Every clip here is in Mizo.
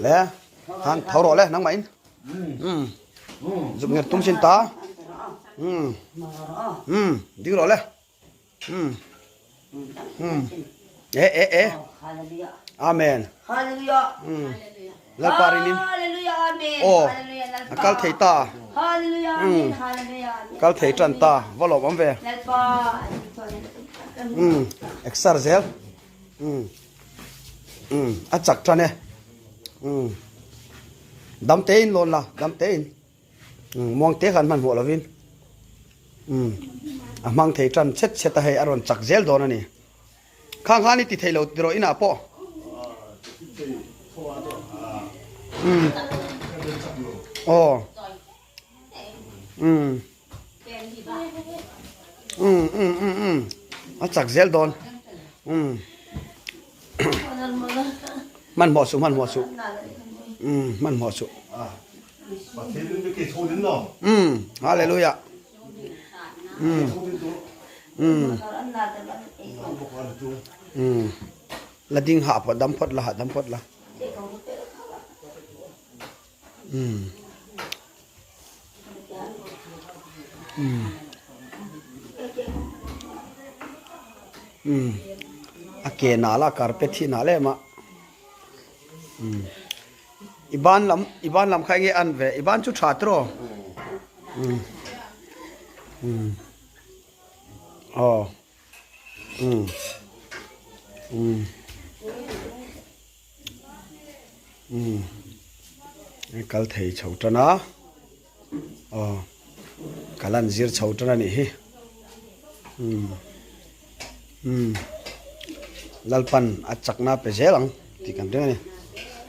Le han tho rawh le nangmah in. Um zuk ngir tum sin ta. Um um ding rawh le. Um um e e e. Amen. Um Lalpa rinin. Aw a kal thei ta. Um kal thei tan ta va lawm awm ve. Um exer zel. Um um a chak tan e um dam te in lawn la dam te in um muang te khan hmanhmawh lovin um a hmang thei tan chet chet a hei a rawn chak zel dawn a ni khang khan i ti thei lo tiraw inah pawh um aw um Um um um um a chak zel dawn um hmanhmawh suh hmanhmawh suh um hmanhmawh suh um hallelujah um um um la ding hah phawt dam phawt la hah dam phawt la um um um a ke nal a carpet hi nal em a um i ban lam i ban lam kha enge an ve i ban chu tha tiraw um um aw um um. Umm kal thei chho tan a aw ka lan zir chho tan a nih hi umm umm Lalpan a chakna pe zel ang tih kan ring a ni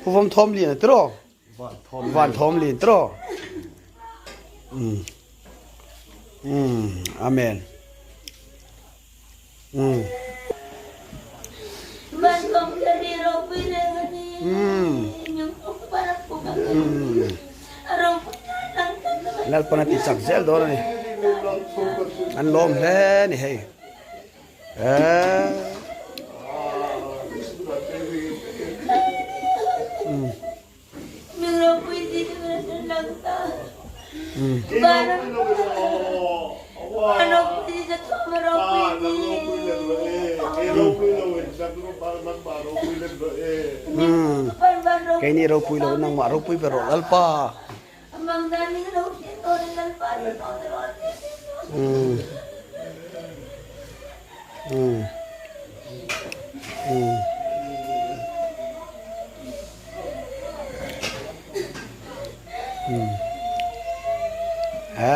Puvawm thawm lian a tiraw van thawm lian tiraw umm umm amen. Umm. Lalpan a ti chak zel dawn a ni. An lawm hle a ni hei. Eee. Umm. Keini ropui lo nangmah ropui ber rawh Lalpa. He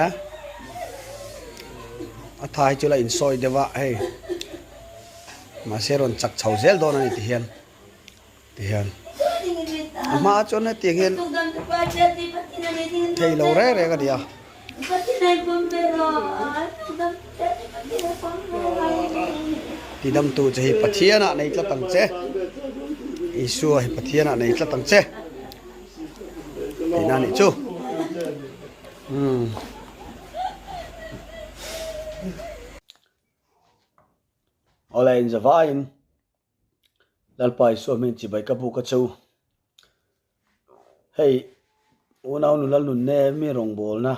a tha hi chu la insawi deuh a hei mahse rawn chak chho zel dawn a ni ti hian ti hian a hma chuan hetiang hian thei lo reng reng a ni a. Tidamtu che hi Pathian ah nei tlat ang che. Isua hi Pathian ah nei tlat ang che. Tihna nih chu. Umm. Awle inzavaiin Lalpa Isua hming chibai ka buk a chu. Hei unau nula nunne mi rawngbawlna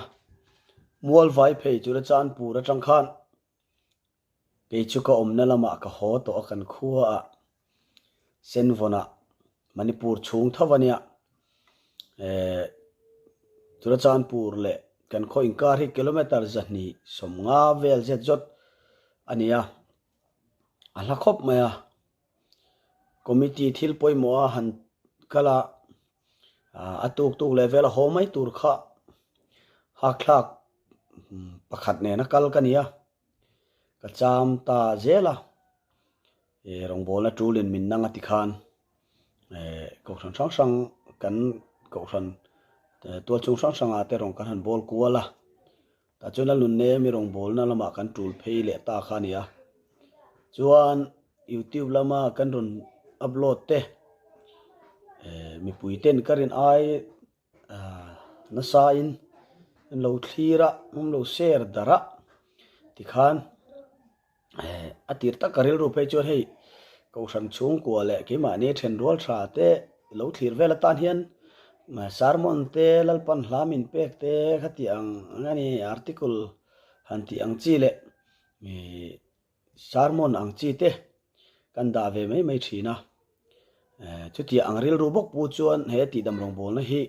mual vai phei tura Chanpur atang khan kei chu ka awmna lamah ka haw tawh a kan khua ah Senvawnah Manipur chhung tho a nia eh tura Chanpur leh kan khaw inkar hi kilometer 250 vel zet zawt a ni a a hla khawp mai a. Committee thil pawimawh a han kal a, a tuk tuk leh vel a haw mai tur kha hakthlak pakhat nena kal ka ni a, ka cham ta zel a, rawngbawlna tulin min nang a ti khan kohhran hrang hrang kan kohhran tualchhung hrang hrangah te rawn kan han bawl kual a, tah chuan a lunne mi rawngbawlna lamah kan tul phei leh ta kha a ni a, chuan youtube lama kan rawn upload te mipui ten ka rin ai nasa in an lo thlir a an lo share darh a tikhan a tir tak ka rilru phei chuan hei kohhran chhungkua leh keimahni then rual tha te. Lo thlir vel atan hian sermon te, Lalpan hla min pek te khati ang a ni, article han tih ang chi leh sermon ang chi te kan dah ve mai mai thin a. Chutiang ang rilru bawk pu chuan he tihdam rawngbawlna hi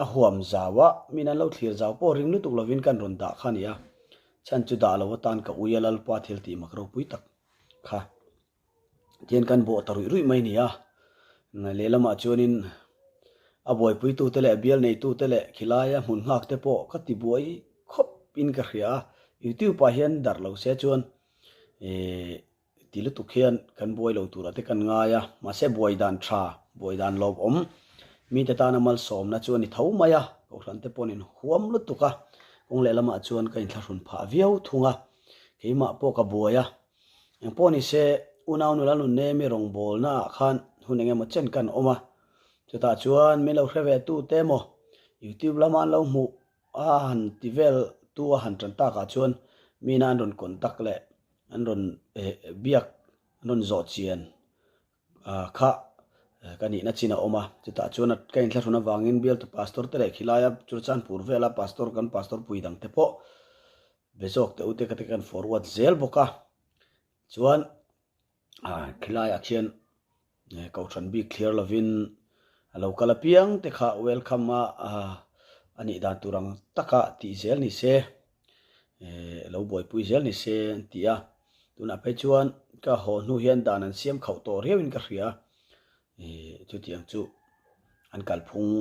a huam zau a, min an lo thlir zau pawh ring lutuk lovin kan rawn dah kha a ni a. Chhan chu dah lo atan ka ui a Lalpa thil tih mak ropui tak kha. Tihian kan bawh ta ruih ruih mai a ni a, lehlamah chuanin a buaipuitute leh a bial neitute leh khilaia hmun nghak te pawh ka ti buai khawp in ka hria a, YouTube ah hian darh lo se chuan ihh ti lutuk hian kan buai lo turah te kan ngai a, mahse buai dan tha, buai dan lawmawm mite tana malsawmna chu a ni tho mai a, kohhran te pawhin in huam lutuk a, kawng lehlamah chuan ka inthlahrun phah viau thung a, keimah pawh ka buai a. Eng pawh ni se, unau nula nun nemi rawngbawlna ah khan hun eng emaw chen kan awm a, chutah chuan min lo hre ve tu te emaw YouTube lama an lo hmuh a han ti vel tu a han tan tak ah chuan mina an rawn contact leh an rawn biak an rawn zawh chian kha ka nihna chin a awm a, chutah chuan ka inthlahrun avangin bialtu pastor te leh khilaia Churachandpur vela pastor kan pastor pui dang te pawh Be zawk teh u te ka ti kan forward zel bawk a, chuan khilaiah khian kohhran bik thliar lovin a lo kal apiang te kha welcome a a nih dan tur ang taka tih zel ni se, lo buaipui zel ni se an ti a, tunah phei chuan ka haw hnu hian dan an siam khauh tawh riauin ka hria, chutiang chu an kalphung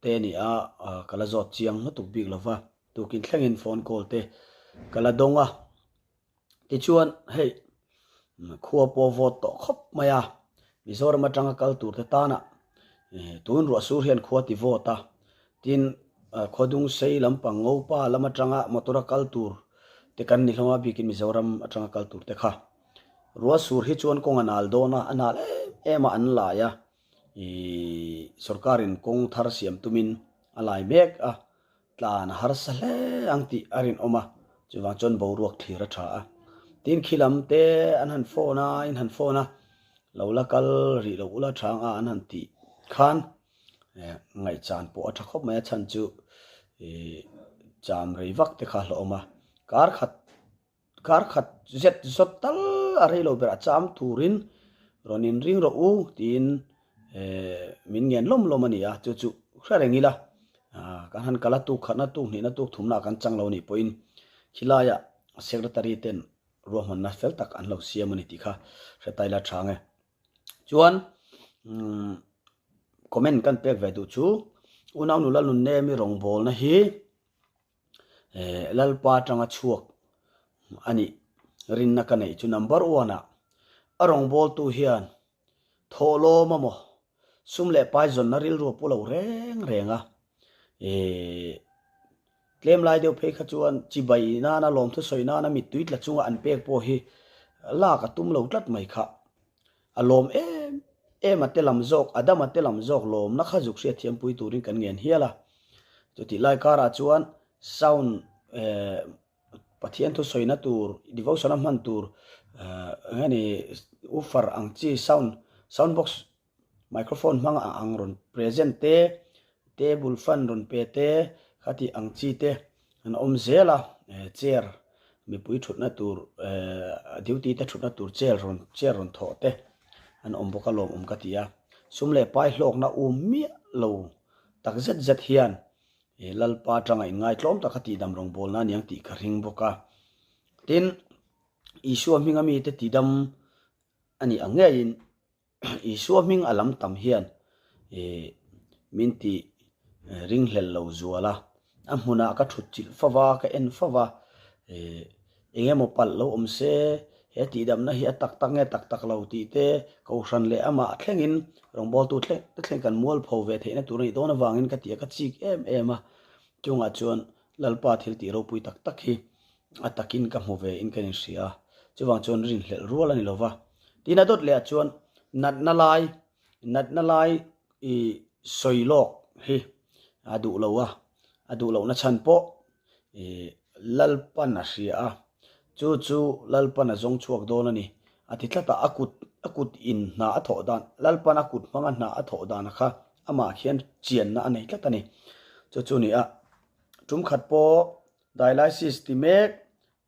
te a ni a, ka la zawt chiang lutuk bik lova. Tukin thlengin phone call te ka la dawng a, tichuan hei khua pawh vawt tawh khawp mai a, Mizoram atanga kal tur te tana tun ruah sur hian khua ti vawt a, tin khawdung sei lampang ngopa lam atanga motor a kal tur te kan ni hlawm a bikin Mizoram atanga kal tur te kha ruah sur hi chuan kawng a nal dawn a, a nal em em a an lai a, ih sorkarin kawng thar siam tumin a lai mek a. Tlan a harsa hle ang tih a rinawm a, chuvang chuan boruak thlir a tha a. Tin khi lam te an han phone a, in han phone a, lo la kal rih lo ula tha ang a an han tih khan ngaihchan pawh a tha khawp mai a, chhan chu ih cham rei vak te kha a hlawhawm a, kar khat Kar khat zet zawt tal a rei lo berah cham turin rawn inring rawh u tiin min ngen lawm lawm a ni a, chu chu hre reng ila kan han kal a tuk khatna tuk hnihna tuk thumna kan chang lo nih pawhin khilaiah secretary ten ruahmanna fel tak an lo siam a ni tih kha hre ta ila tha ang e. Chuan comment kan pek ve duh chu unau nula nunnem i rawngbawlna hi Lalpa atanga chhuak a nih rinna ka neih chu number one ah a rawngbawltu hian thawhlawm a maw sum leh pai zawnna rilru a pu lo reng reng a, tlem lai deuh phei kha chuan chibai nana lawmthu sawi nana mittui tla chunga an pek pawh hi lak a tum lo tlat mai kha. A lawm em em a te lam zawk, Adama te lam zawk lawmna kha zuk hriatthiampui turin kan ngen hial a. Chutih lai karah chuan sound eh Pathian thusawina tur, devotion a hman tur eh eng nge ni woofer ang chi sound, sound box microphone hmang a ang rawn present te, table fan rawn pe te, khatih ang chi te an awm zel a, chair mipui thutna tur duty te thutna tur chair rawn chair rawn thawh te an awm bawk a lawmawm ka ti a, sum leh pai hlawkna um miah lo tak zet zet hian Lalpa atanga inngaitlawm taka tihdam rawngbawlna a niang tih ka ring bawk a, tin Isua hminga mite tidam a nih ang ngeiin Isua hming a lam tam hian min ti ringhlel lo zual a, a hmunah ka thut chilh fo va, ka en fo va, eng emaw palh lo awm se, he tihdamna hi a tak tak nge tak tak lo tih te kohhran leh amah thlengin rawngbawltu thleng te thleng kan mualpho ve theihna tur a nih dawn avangin ka ti a, ka chik em em a, chungah chuan Lalpa thil tih ropui tak tak hi a takin ka hmu ve in ka inhria a, chuvang chuan rinhlelh rual a ni lo va. Tin a dawt leh ah chuan natna lai, natna lai i sawi lawk hi a duh lo a, a duh lohna chhan pawh i Lalpan a hria a, chu chu Lalpan a zawng chhuak dawn a ni a ti tlat a, a kut. A kut in hna a thawh dan, Lalpan a kut hmanga hna a thawh dana kha amah khian chianna a nei tlat a ni. Chu chu ni a, tum khat pawh dialysis ti mek,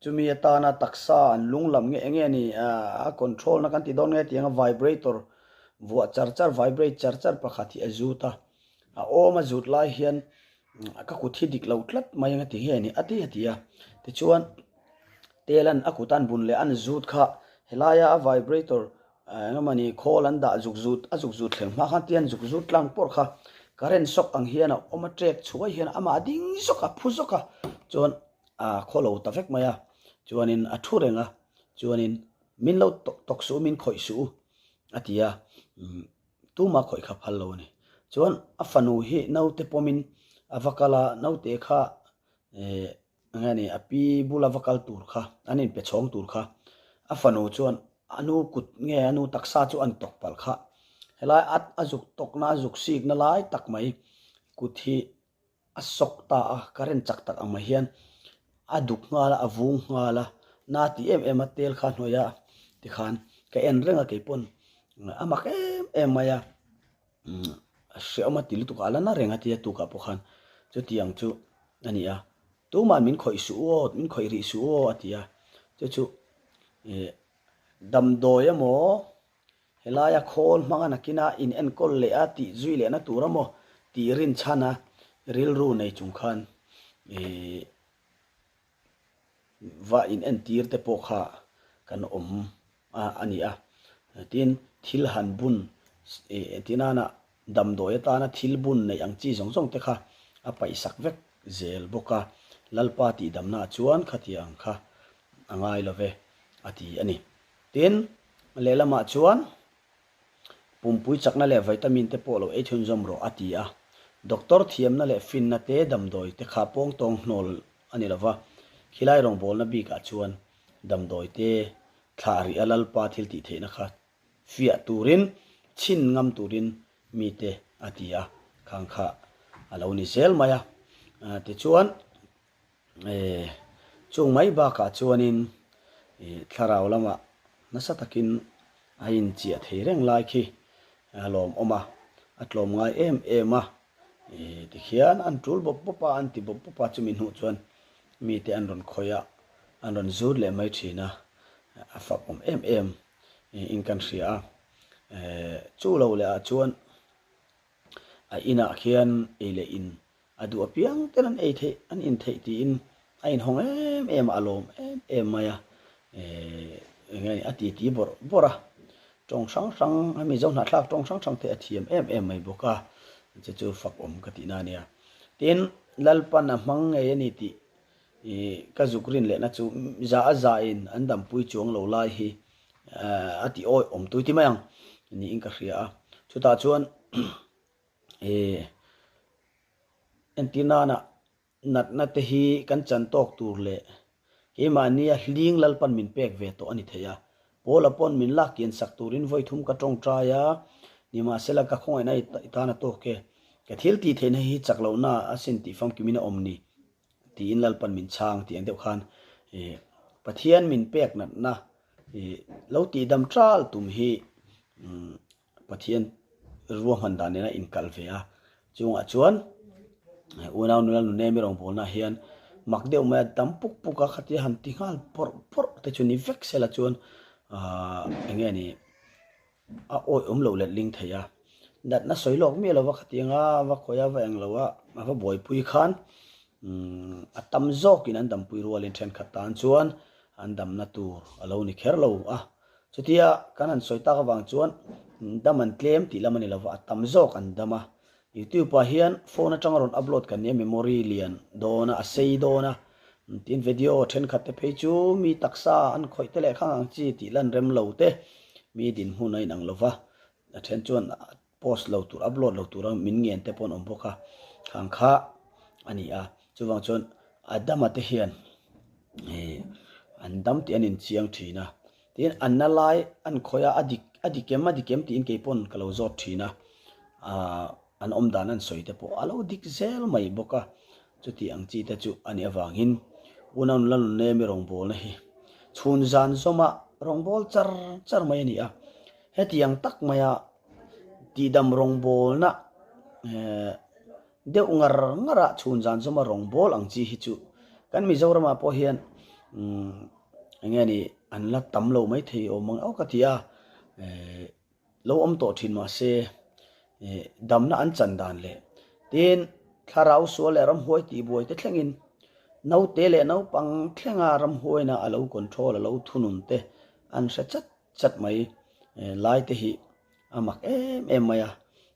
chumi atana taksa an lung lam nge enge ni a control na kan ti dawn nge tiang a vibrator vuah char char, vibrate char char pakhat hi a zut a, a awm a zut lai hian ka kut hi dik lo tlat mai anga ti nge ni a ti a ti a, tichuan Tel an a kut an bun leh an zut kha helaia a vibrator eng emawni khawl an dah zuk zut a zuk zut thleng hma khan tian zuk zut tlang pawrh kha current shock ang hian a awm a trek chhuai hian amah a ding zawk a phu zawk a chuan a khaw lo ta vek mai a chuanin a thu reng a chuanin min lo tawk suh u min khawih suh u a ti a tuma khawih kha phal lo a ni chuan a fanu hi naute pawmin a va kal a naute kha eh Enge ni, a pi bula va kal tur kha, an inpe chhawng tur kha, a fanu chuan a nu kut nge a nu taksa chu an tawk palh kha. Helai a a zuk tawkna a zuk sikna lai tak mai kut hi a sawk ta a, current chak tak ang mai hian a duk nghal a, a vung nghal a, na ti em em a tel kha hnuai a tikhan ka en reng a keipawn a mak em em mai a, a hreawm a ti lutuk a, a la na reng a tia tukah pawh khan chutiang chu a ni a, tumah min khawih suh u aw, min khawih rih suh u aw a ti a, chu chu ih damdawi emaw helaia khawl hmanga nakina in enkawl leh a tih zui lehna tur emaw tih rinchhan a rilru nei chung khan ih va in entir te pawh kha kan awm a a ni a, tin thil han bun ih tinana Damdawi atana thil bun neih ang chi zawng zawng te kha a paihsak vek zel bawk a, Lalpa tihdamnaah chuan khatia ang kha a ngai lo ve a ti a ni. Tin, lehlamah chuan pumpui chakna leh vitamin te pawh lo ei chhunzawm rawh a ti a. Doctor thiamna leh finna te damdawi te kha pawngtawng hnawl a ni lo va, khilai rawngbawlna bikah chuan damdawi te thlah rih a Lalpa thil tihtheihna kha Fiah turin, chhin ngam turin mite a ti a, khang kha a lo ni zel mai a. Tichuan, chung mai bakah chuanin thlarau lamah nasa takin a inchiah thei reng lai khi a lawmawm a, a tlawm ngai em em a. Tikhian an tul bawp bawp a, an ti bawp bawp a, chumi hnuh chuan mite an rawn khawih a, an rawn zut leh mai thin a, a fakawm em em. in kan hria a, chu lo leh ah chuan a inah khian ei leh in a duh apiang ten an ei theih an in theih tiin a inhawng em em a, a lawm em em mai a, eng nge a titi bawrh bawrh a, tawng hrang hrang hemi zo hnahthlak tawng hrang hrang te a thiam em em mai bawk a, chu chu fak awm ka tihna a nia. Tin, Lalpan a hmang ngei a ni tih I ka zuk rin lehna chu za a za in an dampui chuang lo lai hi a ti awi awm tui ti mai ang niin ka hria a. Chutah chuan i entir nana natna te hi kan chan tawk tur leh keimahnia hling Lalpan min pek ve tawh a ni thei a. Paula pawn min lak kian sak turin vawi thum ka tawngtai a, nimahsela ka khawngaihna i tan a tawk e. Ka thil tih theihna hi chak lohna asin tih famkimin a awm ni. Tiin Lalpan min chhang tih ang deuh khan Pathian min pek natna lo tihdam ṭal tum hi Pathian ruahman dan nena inkalh ve a. Chungah chuan unau nula nunemi rawngbawlnaah hian mak deuh mai a dam puk puk a, khatia han ti nghal bawrh bawrh te chu ni vek sela chuan eng nge ni A awi awm loh let ling thei a, natna sawi lawk miah lova khatiang a va khawih a va eng lo a, a va buaipui khan a tam zawkin an dampui rualin thenkhat tan chuan an damna tur a lo ni kher lo a. Chutia kan han sawi tak avang chuan dam an tlem tih lam a ni lova, a tam zawk an dam a. Youtube ah hian phone atanga rawn upload kan nia memory lian dawn a, a sei dawn a, tin video thenkhat te phei chu mi taksa an khawih te leh khang ang chi tih lan rem lo te mi dinhmun a inang lo va, a then chuan post lo tur upload lo tura min ngen te pawh an awm bawk a, khang kha a ni a, chuvang chuan Adama te hian ih an dam tih an inchiang thin a, Tin, an na lai an khawih a, a dik a dik em a dik em tiin kei pawn ka lo zawt thin a, aah an awm dan an sawi te pawh a lo dik zel mai bawk a, chuti ang chi te chu a nih avangin unau nula nunemi rawngbawlna hi chhun zan zawma rawngbâwl char char mai a ni a. Hetiang tak maia tihdam rawngbawlna deuh ngar ngar a chhun zan zawma rawngbâwl ang chi hi chu kan Mizoramah pawh hian eng nge ni an la tam lo maithei awm ang ka ti a, lo awm tawh thin mah se damna an chan dan leh tin thlarau sual leh ramhuai tihbuai te thlengin naute leh naupang thlenga ramhuaina a lo control a lo thunun te an hre chat chat mai lai te hi a mak em em mai a.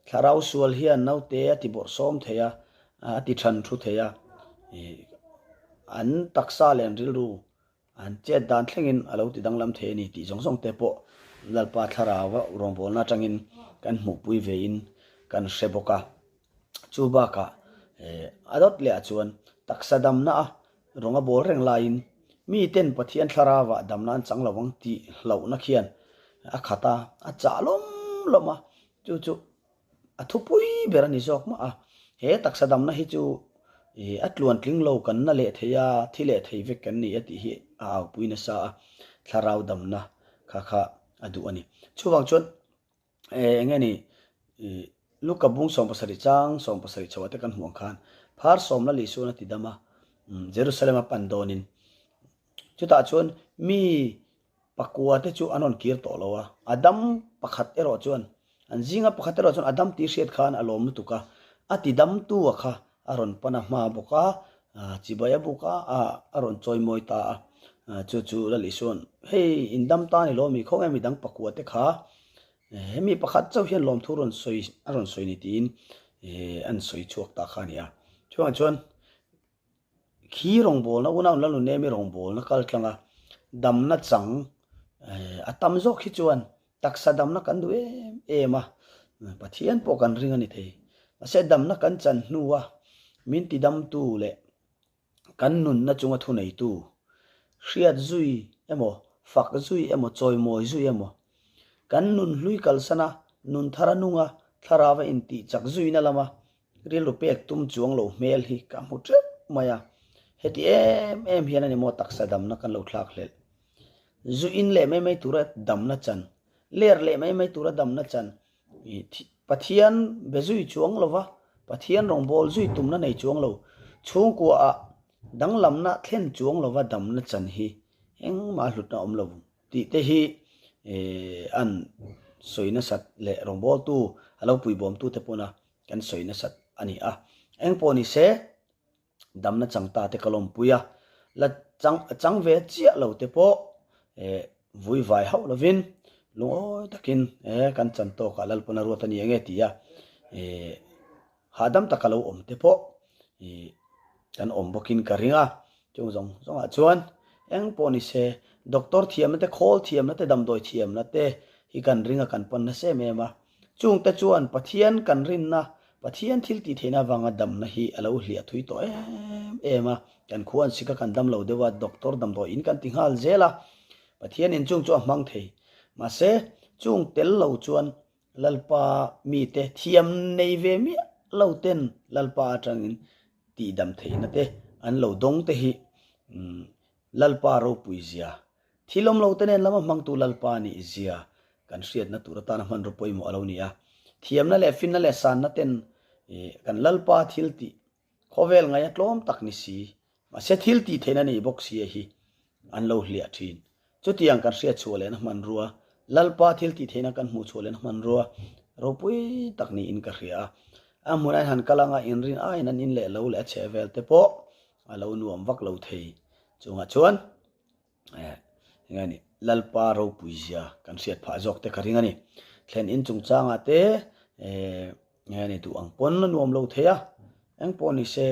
Thlarau sual hian naute a ti bawrhsawm thei a, a ti than thu thei a, an taksa leh an rilru An chet dan thlengin a lo ti danglam thei a ni tih zawng zawng te pawh Lalpa thlarau rawngbawlna atangin kan hmuhpui vein kan hre bawk a. Chu bakah a dawt leh ah chuan taksa damna a rawng a bawl reng laiin miten Pathian thlarauah damna an chang lo ang tih hlauhna khian a khat a, a chah lawm lawm a, chu chu A thupui ber a ni zawk mah a, he taksa damna hi chu a tluan tling lo kan na leh thei a, thi leh thei vek kan ni a tih hi a aupui nasa a, thlarau damna kha kha a duh a ni. Chuvang chuan eng nge ni Luka bung 70 chang 70 chhoah te kan hmuh ang khan phar sawmna Lisuan a ti dam a, Jerusalem a pan dawnin chutah chuan mi Pakua te chu an rawn kir tawh lo a, a dam pakhat erawh chuan, an zinga pakhat erawh chuan a dam tih hriat khan a lawm lutuk a, a ti damtu a kha a rawn pan a hma bawk a, chibai a buk a, a rawn chawi mawi ta a, chu chu Lal Isua'n, Hei, in dam ta ni lo mi, khawnge midang pakua te kha, hemi pakhat chauh hian lawmthu rawn sawi a rawn sawi ni tiin an sawi chhuak ta kha a ni a. Chuvang chuan Khi rawngbawlna unau Lalnunemi rawngbawlna kal tlanga damna chang a tam zawk hi chuan taksa damna kan duh em em a, Pathian pawh kan ring a ni thei. Mahse damna kan chan hnua min tidamtu leh kan nunna chunga thuneitu hriat zui emaw, fak zui emaw, chawimawi zui emaw, kan nun hlui kalsana nun thara nunga thlarauva intihchak zuina lama Rilru pek tum chuang lo hmel hi ka hmu teuh mai a, heti em em hian a ni maw taksa damna kan lo thlak hlelh. Zu in leh mai mai tura damna chan, ler leh mai mai tura damna chan, Pathian be zui chuang lova, Pathian rawngbâwl zui tumna nei chuang lo, chhungkuaah danglamna thlen chuang lova damna chan hi engmah hlutna awm lo. Tih te hi an sawi nasat leh rawngbawltu a lo puibawmtu te pawna kan sawi nasat a ni a. Eng pawh ni se, damna chang ta te ka lawmpui a, la chang chang ve chiah lo te pawh vui vai hauh lovin lungawi takin kan chan tawkah Lalpana ruat a ni enge ti a Hahdam taka lo awm te pawh ih kan awm bawkin ka ring a, chung zawng zawngah chuan eng pawh ni se doctor thiamna te, khawl thiamna te, damdawi thiamna te hi kan ring a, kan pan nasa em em a. Chungte chuan Pathian kan rinna, Pathian thil tih theihna avanga damna hi a lo hliah thui tawh em em a, kan khua an sik a, kan dam lo deuh a, doctor damdawi in kan ti nghal zel a, Pathianin chung chu a hmang thei. Mahse, chung tel lo chuan Lalpa mite thiam nei ve miah lo ten Lalpa atangin tihdam theihna te an lo dawng te hi Lalpa ropui zia, thil awm lo te nen lama hmangtu Lalpa nih zia kan hriatna tur atana hmanraw pawimawh a lo ni a. Thiamna leh finna leh sanna ten kan Lalpa thil tih Khawvel ngaia tlawm tak ni si, mahse thil tih theihna nei bawk si a hi an lo hliah thin. Chutiang kan hriat chhuah lehna hmanrua, Lalpa thil tih theihna kan hmuh chhuah lehna hmanrua ropui tak niin ka hria a. A hmunah hian han kal anga inrin aiin an in leh lo leh a chheh vel te pawh a lo nuam vak lo thei. Chungah chuan Eng a ni, Lalpa ropui zia kan hriat phah zawk te ka ring a ni. Thlen in chungchangah te eng a ni duh ang pawn a nuam lo thei a, eng pawh ni se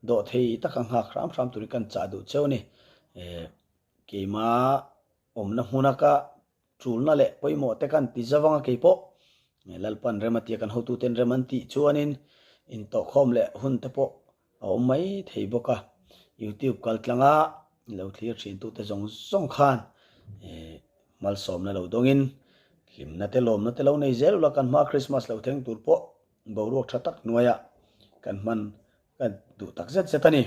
dawh thei taka nghak hram hram turin kan chah duh cheu a ni. Keima awmna hmuna ka Tulna leh pawimawh te kan ti zavang a kei pawh Lalpan rem a tia kan hotuten rem an tih chuanin intawhkhawm leh hun te pawh a awm mai thei bawk a. YouTube kal tlanga lo thlir thintute zawng zawng khan malsawmna lo dawngin hlimna te lawmna te lo nei zel ula kan hma Christmas lo thleng tur pawh boruak tha tak hnuaiah kan hman kan duh tak zet zet a ni.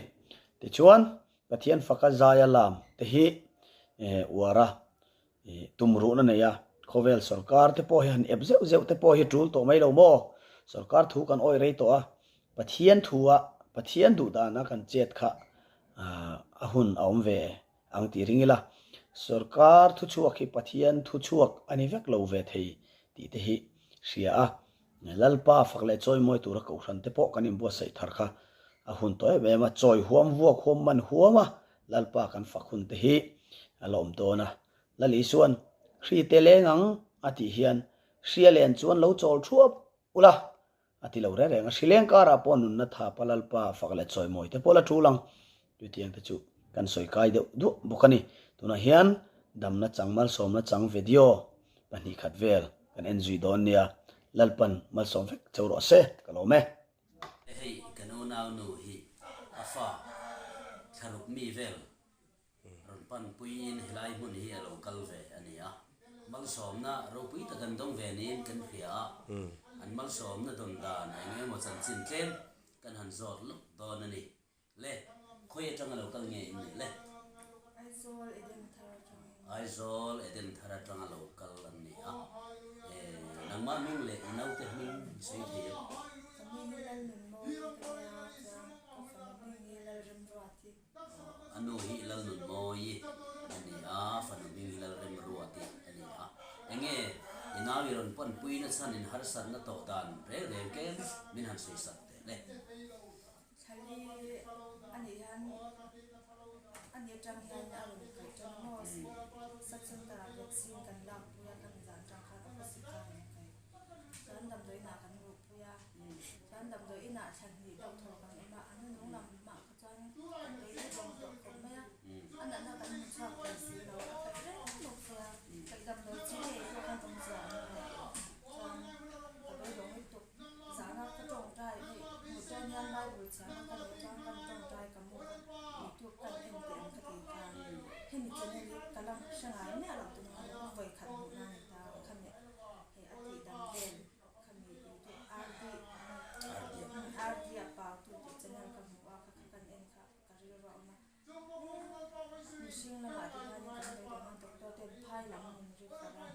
Tichuan Pathian faka zaia lam te hi uara tumruhna nei a. Khawvel sorkar te pawh hi han ep zeuh zeuh te pawh hi tul tawh mai lo maw? Sorkar thu kan awih rei tawh a, Pathian thua Pathian duh dana kan chet kha a hun a awm ve ang tih ring ila, sorkar thuchhuak hi Pathian thuchhuak a ni vek lo ve thei tih te hi hria a, Lalpa fak leh chawimawi tura kohhran te pawh kan inbuatsaih thar kha a hun tawh em em a, chawi huam vuak huam man huam a Lalpa kan fak hun te hi a la awm dawn a. Lal Isuan, Hri te leng ang a tih hian hria len chuan lo chawl thuap ula a ti lo reng reng a, hrileng karah pawh nunna thapa Lalpa fak leh chawimawi te pawh la tul ang. Chutiang te chu kan sawi kai deuh duah bawk a ni. Tunah hian damna chang malsawmna chang video 2 khat vel kan en zui dawn nia. Lalpan malsawm vek cheu rawh se ka lawm e. Hei kan unau nu hi a fa thlaruk mi vel Rawn panpuiin helai hmun hi a lo kal ve a ni a. Malsawmna ropui tak an dawng ve niin kan hria a, an malsawmna dawn dan eng emaw chanchin tlem kan han zawt lawk dawn a ni. Le, khawi atanga lo kal nge in nih le? Aizawl Eden Thar atangin. Aizawl Eden Thar atanga lo kal an ni a. Nangmah hming leh i naute hming i sawi thei em? Ka hming hi Lalnunmawii ka nia, chuan ka fanu hming hi Lalremruati. A nu hi Lalnunmawii a ni a, fanu hming hi Lalremruati a ni a. Enge i nau i rawn pawnpui na chhan in harsatna tawh dan reng reng tlem min han sawi sak teh le. Thlali a nih hian a ni atang hian a rawn kaih tan maw? Sub center ah vaccine kan lakpui a, khami zan atang khan opposite kha a rawn kaih. Chuan damdawi inah kan luhpui a, chuan damdawi inah thla hnih deuh thaw kan awm a, a hnuhnung lam mah kha chuan kan ei te dawng tawh khawp mai a, a natna kan hmu chhuak thei si lo, a kaih reng bawk sia, kaih damdawi chi ngei pawh khan awmzia a awm lo, chuan ka beidawng lutuk, zana ka tawngtai hei mut dawn hian Bible chhiarna ka neih chuan kan tawngtai ka mu a, YouTube kan en teh ang ka tih khan hemi channel hi ka la hre ngai miah lo tunah vawi khat hmuhna a ni ta, khami Hei a tih dang vel khami YouTube RD RD a pau tu tih channel ka hmu a kha kha kan en kha ka rilru a awm a mihring lamah te hianin kan beidawng a doctor ten phai lam min refer a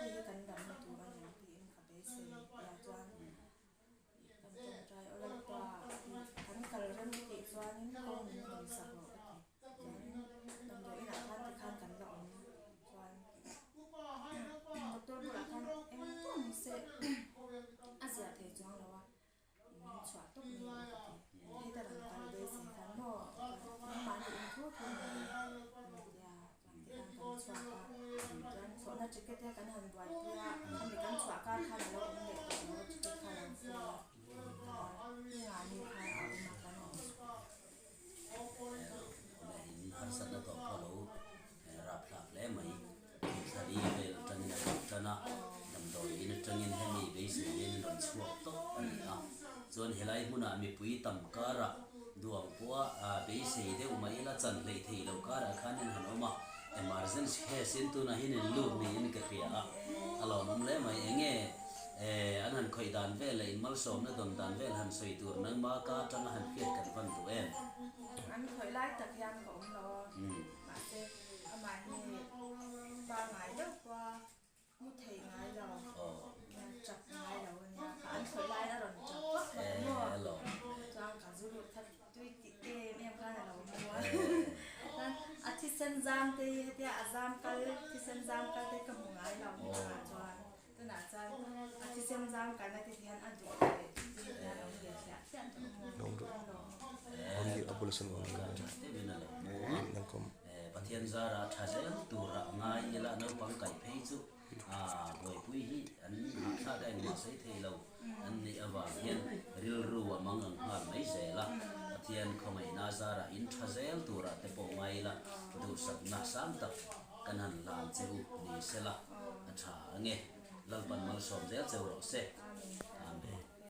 hei hi kan damna tur a ni ang tiin ka beisei tia chuan kan tawngtai aw Lalpa kan kal rem tih chuanin kawng min hawn sak rawh ka ti. Chuanin damdawi inah khan tikhan kan la awm chuan doctor bulah khan eng pawh ni se a ziah thei chuang lo a, min chhuah tawp mai ang ka ti. Heta rawn kal beisei khan maw nangmahni in thu thu ni min tia chuan tikhan kan chhuak a, chuan thlawhna ticket te kan han buaipui a, khami kan chhuah kar khan a lo awm leh tawh lo a ticket kha a lo full a, kha ingahni khan a awm a kan han chhuah. In harsatna tawh pawh lo rapthlak hle mai. Thlari vel atangin a kal tan a, damdawi in atangin hemi beisei hian in rawn chhuak tawp a ni a. Chuan helai hmunah mipui tam karah duang pawha beisei deuh mai ila chan hleih theih loh karah khan in han awm a, emergency case in tunah hian in lut niin ka hria a, a lawmawm hle mai. Enge an han khawih dan vel leh in malsawmna dawn dan vel han sawi tur nangma ka atanga han hriat kan van duh em? An khawih lai tak hian ka awm lo a, mahse amah hi pangai deuh pawha mu thei ngai lo, chak ngai lo a nia, an khawih laiin a rawn chak vak vak maw? Chuan ka zu lut kha tui tih em em khan a lo mu a, chuan a thisen zam te hi hetia a zam kal thisen zam kal te ka hmu ngai lo hmangah chuan. Tunah chuan a thisen zam kalna te hian a duh leh tih hian a awm ve hliah hliah tawh maw? Pathian zara tha zel tura ngai ila naupang kaih phei chu buaipui hi an hahthlak a engmah sawi thei lo an nih avang hian rilru a mang ang nghal mai zel a, Pathian khawngaihna zara in tha zel tura te pawh ngai ila duhsakna sang tak Kan han hlan che u ni sela a tha ange. Lalpan malsawm zel cheu rawh se.